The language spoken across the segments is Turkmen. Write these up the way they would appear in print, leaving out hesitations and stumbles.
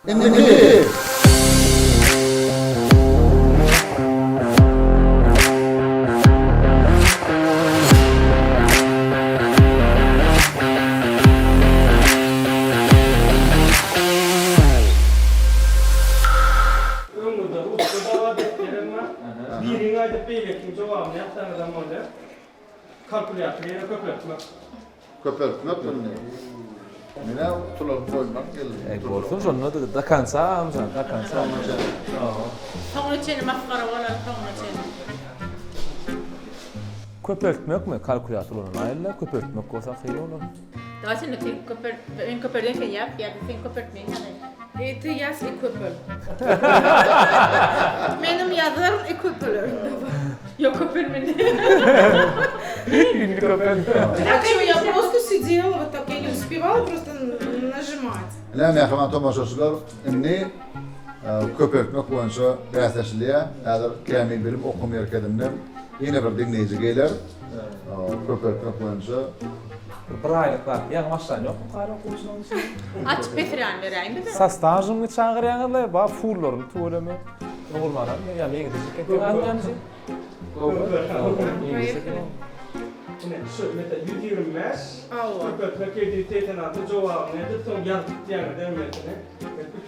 Indiki. Öňüňizde rusça dawa depderem bar. Biriňi aýdyp beýlekiň jogabyny ýazsaňyzam bolýar. Kalkulýator ýene köpeltmek. Köpeltmek indi. Menä utulanyp goýmak geldi. Eý bolsun şonda da do konca agamjan do konca. Soňuna çenli masgara bolar soňuna çenli. Köpeltmekmi kalkulýator ulanaýynda köpeltmek bolsa kyn bolar. Daway sen sen köpelt men köpelden sen ýaz ýa-da sen köpelt men ýazaýyn. Eý ty ýaz i köpel. Menem ýazaryn i köpelerin daway. Ýok köpelmeli. Indi köpel. А чё, я просто сидела вот так, я не успевала просто нажимать. Ine, mähriban tomaşaçylar, indi köpeltmek boýunça bäsleşilýär. Häzir Kämil bilim okuw merkezinden ýene bir diňleýji geler. Köpeltmek boýunça. Bir aýlyk zat ýaňy başlan ýokmy kar okuwçylaryň içinde? Açyp betiräýin beräýin bize. Sa stažyňy çagyrýaňyzla, ba fullaryny tüweleme. Ogulmanam ýa meňzeşik eken aňýamjy. Ine şu mesela 125 köpeltmek 786 jogabyny edip soň ýazyp gitýäňiz hemmesini.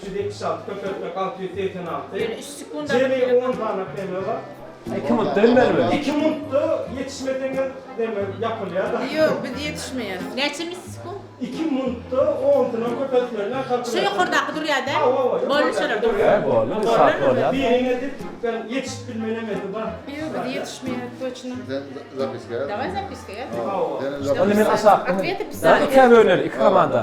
376 köpeltmek 686. Ýöne 3 sekunda. Jemi 10 sany teme bar. 2 minutda elmeli. 2 minutda ýetişmeseňiz demek ýapylýar-da. Ýok, biz ýetişmeýäs. Näçe sekund? 2 minutda onsyna köpeltmeli Şu ýokardaky durýar däl? Hawa, hawa. Boldy şolar durýar. He, boldy, bir saat bolýar. Birini edip, ben ýetişip bilmenemesi bar. Ýok, biz ýetişmeýäs toçno. Sen zapiska ýaz. Daway zapiska ýaz. Hawa. Onda men aşakdan. Otwety pisali. Ikä bölüneli, iki komanda.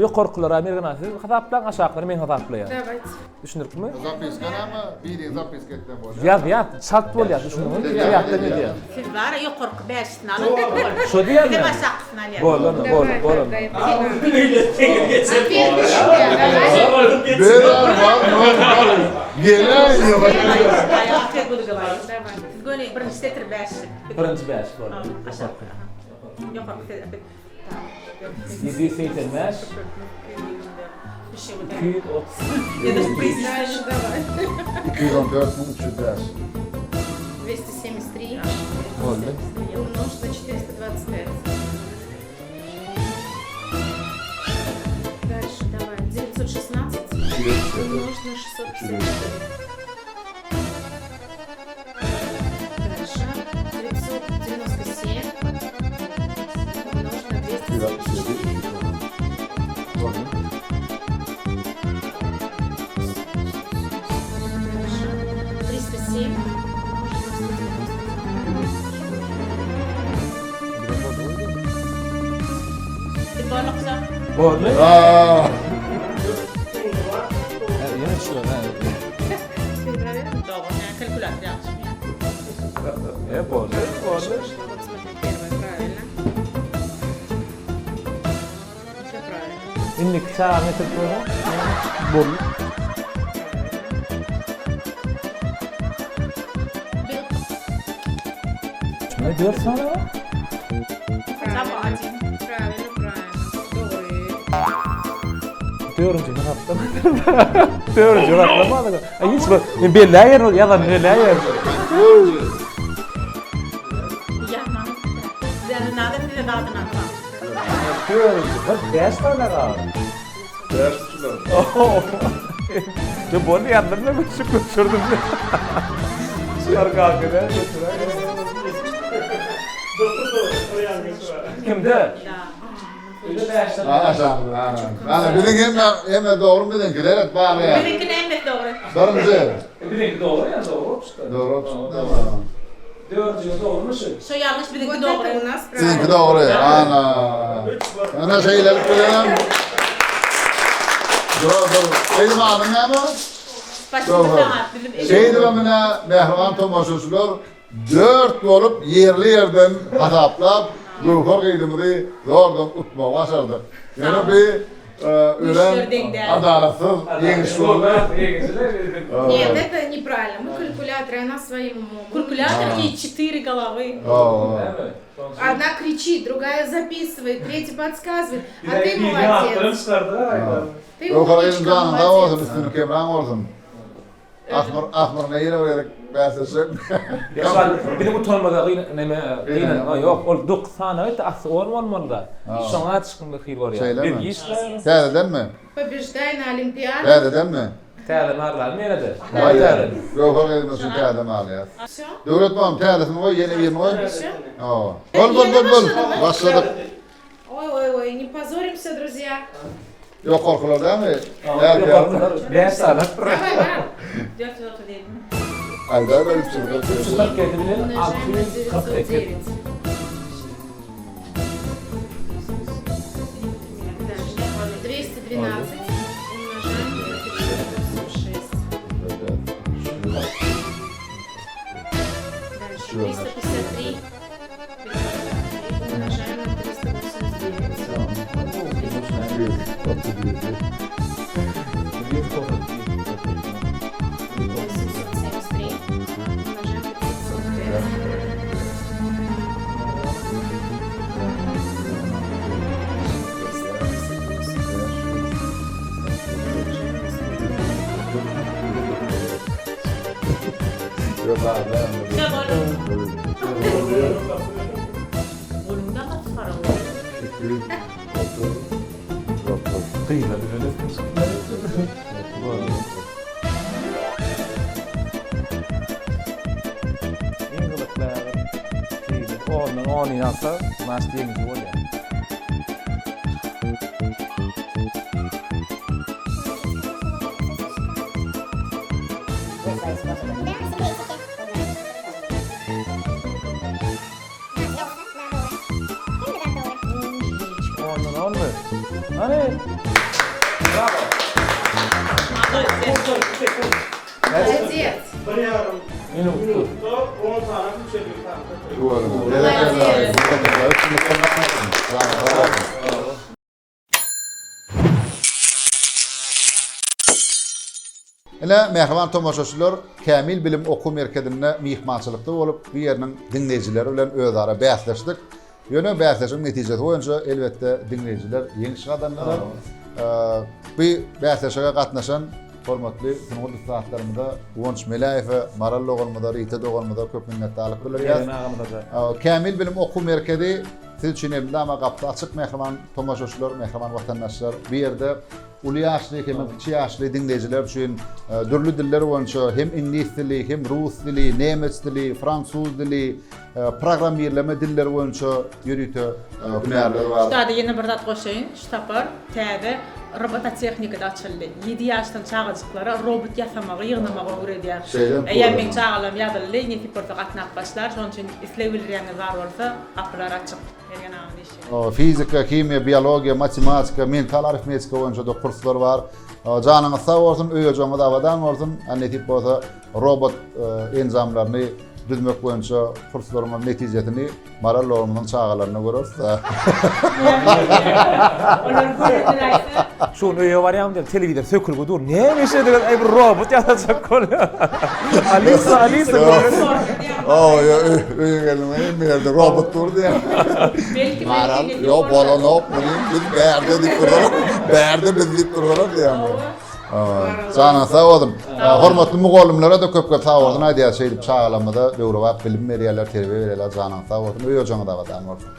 Ýokarkylary Mergen aga siz hasaplaň, aşaklary men hasaplaýan. Dawayte. Düşündiripmi? Zapiska näme? Biri zapiska etseň bolýar. Ýaz, ýaz, çalt bolýar, düşündiňmi? Ýatdan edýär. Siz bara ýokarky bäşisini alyň. Şo diýýän. Bizem aşakkysyny alýas. Boldy, boldy, boldy. Siz göni birinji setir bäşlik. Birinji bäş boldy. Aşakky. Ýokarky setir. 785 230 214 305. 273 Boldy. умножить на 425. Дальше давай. 916 умножить на 654. Дальше. 997 умножить на 274. Дальше. 307 умножить на 192. Boldy. Boldy. Aa! Ýene şu, ha. Dogry, kalkulýator ýalňyşmaýar. E, boldy, boldy. Вот смотри, первое правильно. Все правильно. Indiki çagyny getirip goýsaň. Boldy. Ne dört sany bar? Хотя бы один. Правильно, правильно. Dogry. Dördünji hasaplamadyk. Dördünji hasaplamadyk. Ay hiç bir men belläýer ol ýazan belläýer. Ýazmaň. Size nada size zadyny atmaň. Dördünji bir bäş sany galdy. Bäş tutular. Ne boldy ýazdym da göçürip göçürdüm. Şular galdy da Kimde? Öyle bäş sany. Ha, aşağı. Ha. Ha, biziň hemme hemme dogry biziňkiler et bar ya. Biziňki näme dogry? Birinji. Biziňki dogry ýa dogry bolup çykdy. Dogry bolup çykdy. Dördünji dogrymy şu? Şu ýalňyş biziňki Вот dogry. это у нас Siziňki правильно. dogry. Ana. Ana şeýlelik bilenem. Dur, dur. Benim adım näme? Spasibo saňa bizim Şeýdibem ine mähriban tomaşaçylar dört bolup ýerli-ýerden hasaplap Göwher gyzymyzy zordan utmagy başardyk. Ýöne bi. Örän adalatsyz ýeňiş boldy. Нет, это неправильно. Мы калькуляторы, она своим умом. Kalkulyator и четыре головы. Одна кричит, другая записывает, третья подсказывает. А ты молодец. Ты Göwher gyzym умничка, janyň sag bolsun, молодец. üstünlik hemraň bolsun. Ahmyr, ahmyryňa ýene bir gezek bäsleşjek. Biziň utanmaza neme gynanma ýok. Ol 9 sany aýtdy, asly 10 bolmaly-da. Şoňa çykymly hil bolýar. Şeýlemi? Biz işleýäris. Täzedenmi? Побеждай na Olimpiaду. Täzedenmi? Täzeden arlaly ýene-de. Haýyr. Täzeden. Göwher gyzymyz üçin täzeden alýas. Всё? Döwlet babam täzesini goý, ýene birini goý. Всё? Hawa. Bol bol bol bol. Başladyk. Ой, ой, ой, не позоримся, друзья. Ýokarkylar dälmi? Ýokarkylar 5 sany. Давай, Марал. 437. Aýda da 347. 347 bilen Умножаем на 648. 909. Дальше. 212 умножаем на 586. Дальше. 353 умножаем на 389. 773 умножаем на 505. Golunda gaty para boldy. Iň gyzykly ýeri, ondan ony alsa, maç ýeňiji bolýar. Ondan onmy? Hany? Brawo! Молодец. Bir ýarym Minutda. minutda 10 sany 350 sany köpeldi. Ine, mähriban tomaşaçylar, Kämil bilim okuw merkezinde myhmançylykda bolup, bu ýeriniň diňleýjileri bilen özara bäsleşdik. Ýöne bäsleşigiň netijesi boýunça, elbetde, diňleýjiler ýeňiş gazandylar. Bu bäsleşige gatnaşan hormatly sungat ussatlarymyza Guwanç Meläýewe, Maral doganymyza, Rita doganymyza köp minnetdarlyk bildirýäris. Eren agamyza-da. Kämil bilim okuw merkezi siz üçin elmydama gapysy açyk mähriban tomaşaçylar, mähriban watandaşlar. Bu ýerde uly ýaşly hemem kiçi ýaşly diňleýjiler üçin dürli diller boýunça hem iňlis dili, hem rus dili, nemes dili, fransuz dili, programmirleme dilleri boýunça ýörite hünärler bar. Şu taýda ýene bir zat goşaýyn, şu sapar täze robototehnikada açyldy. Ýedi ýaşdan çagajyklara robot ýasamagy, ýygnamagy öwredýär. Şeýlemi? Eýýäm meň çagalarym ýazyldy, nesip bolsa gatnap başlar. Şonuň üçin isleg bildirýäniňiz bar bolsa, gapylar açyk. Mergen aganyň işi. Fizika, himiýa, biologiýa, matematika, mental arifmetika boýunça-da kurslar bar. Janyňyz sag bolsun, öý-ojagyňyz abadan bolsun. Nesip bolsa, robot enjamlaryny düzmek boýunça kurslaryň netijesini Maral dogumyzyň çagalarynda göreris. Olar görüp Şu gün öýe barýam diýip telewizor sökülgi dur. Näme işlediňiz? Aý bir robot ýasajak bolýar. Alisa, Alisa. Aw, öýe geldim, hemme ýerde robot dur diýýär. Belki Maral, ýok bolanok, muny biz bärde diýip durarlar. Bärde biz diýip durarlar diýýär. Janyňyz sag bolsun. Hormatly mugallymlara-da köp-köp sag bolsun aýdýarys. Şeýdip çagalarymyza döwrebap bilim berýärler, terbiýe berýärler. Janyňyz sag bolsun, öý-ojagyňyz abadan bolsun.